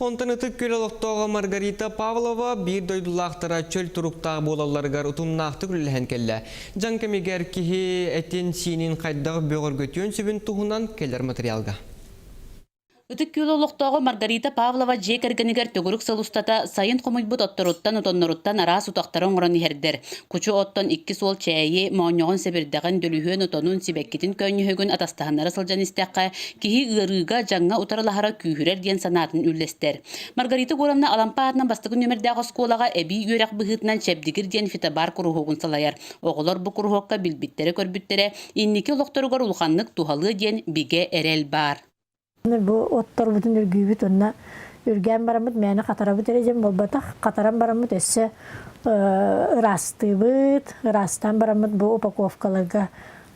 Онтон Ытык Күөл олохтооҕо Маргарита Павлова биир дойдулаахтара чөл туруктаах буолалларыгар утумнаахтык үлэлэһэн кэллэ. Дьаҥ кэмигэр киһи этин-сиинин хайдах бөҕөргөтүөн сөбүн туһунан кэлэр материалга. Ытык Күөл олохтооҕо Маргарита Павлова дьиэ кэргэнигэр төгүрүк сыл устата сайын хомуйбут отторуттан, отонноруттан араас утахтары оҥорон иһэрдэр. Кучу оттон икки суол чээйи, моонньоҕон сэбирдэҕин, дөлүһүөн отонун, сибэккитин көөнньөһүгүн атастаһыннара сылдьан истэххэ, киһи ыарыыга, дьаҥҥа утарылаһара күүһүрэр диэн санаатын үллэстэр. Маргарита Егоровна Алампа аатынан бастакы нүөмэрдээх оскуолаҕа эбии үөрэх быһыытынан Чэбдигир диэн фитобар куруһуогун салайар. Оҕолор бу куруһуокка билбиттэрэ-көрбүттэрэ инники олохторугар улаханнык туһалыа диэн бигэ эрэл баар. Бу отторбутун үргүүбүт уонна үргээн бараммыт мээнэ хатарабыт эрэ диэн буолбатах. Хатаран бараммыт өссө ыраастыыбыт, ыраастаан бараммыт бу упаковкаларга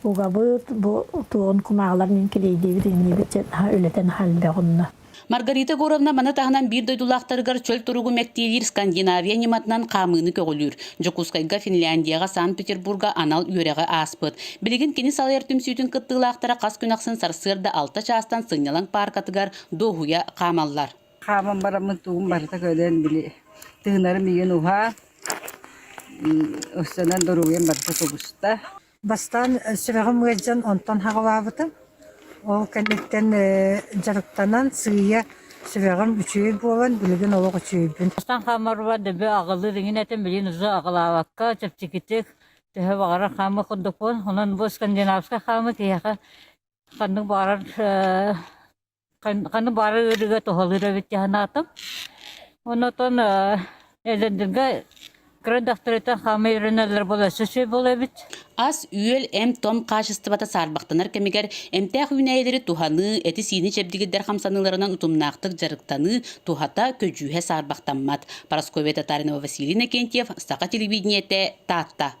угабыт, бу туоҕун кумааҕыларын килиэйдиибит, иҥниибит диэн үлэтэ наһаа элбэх онно. Маргарита Егоровна маны таһынан биир дойдулаахтарыгар чөл туругу мэктиэлиир Скандинавия ньыматынан хаамыыны көҕүлүүр. Дьокуускайга, Финляндияҕа, Санкт-Петербурга анал үөрэҕи ааспыт. Билигин кини салайар түмсүүтүн кыттыылаахтара хас күн ахсын сарсыарда 6 чаастан сынньалаҥ пааркатыгар дуоһуйа хаамаллар. Хааман бараммын тугум барыта кэлэн били тыынарым ийэн уһаа, ыстанан доруобуйам барыта тубуста. Бастаан сүрэҕим ыалдьан онтон хаҕылаабытым. Ол кэнниттэн дьарыктанан сыыйа сүрэҕим үчүгэй буолан билигин олох үчүгэйбин. Бастаан хаамарбар дөбө аҕылыыр иҥин этим, билигин уже аҕылаабакка чэпчэкитик төһө баҕарар хаамыы курдукпун. Онон бу скандинавскай хаамыы киһиэхэ ханнык баҕарар ханнык баҕарар ыарыыга туһалыыр эбит дии санаатым. Оннотон Элендиргэ кыра дохторуттан хаамыы үөрэнэллэр буолла өссө үчүгэй буолуо эбит. Ас-үөл, эм-том хаачыстыбата саарбахтанар кэмигэр эмтээх үүнээйилэри туһаныы, эти-сиини чэбдигирдэр хамсаныыларынан утумнаахтык дьарыктаныы туһата, көдьүүһэ саарбахтаммат. Парасковья Татаринова, Василий Иннокентьев, Саха телевидениетэ, Таатта.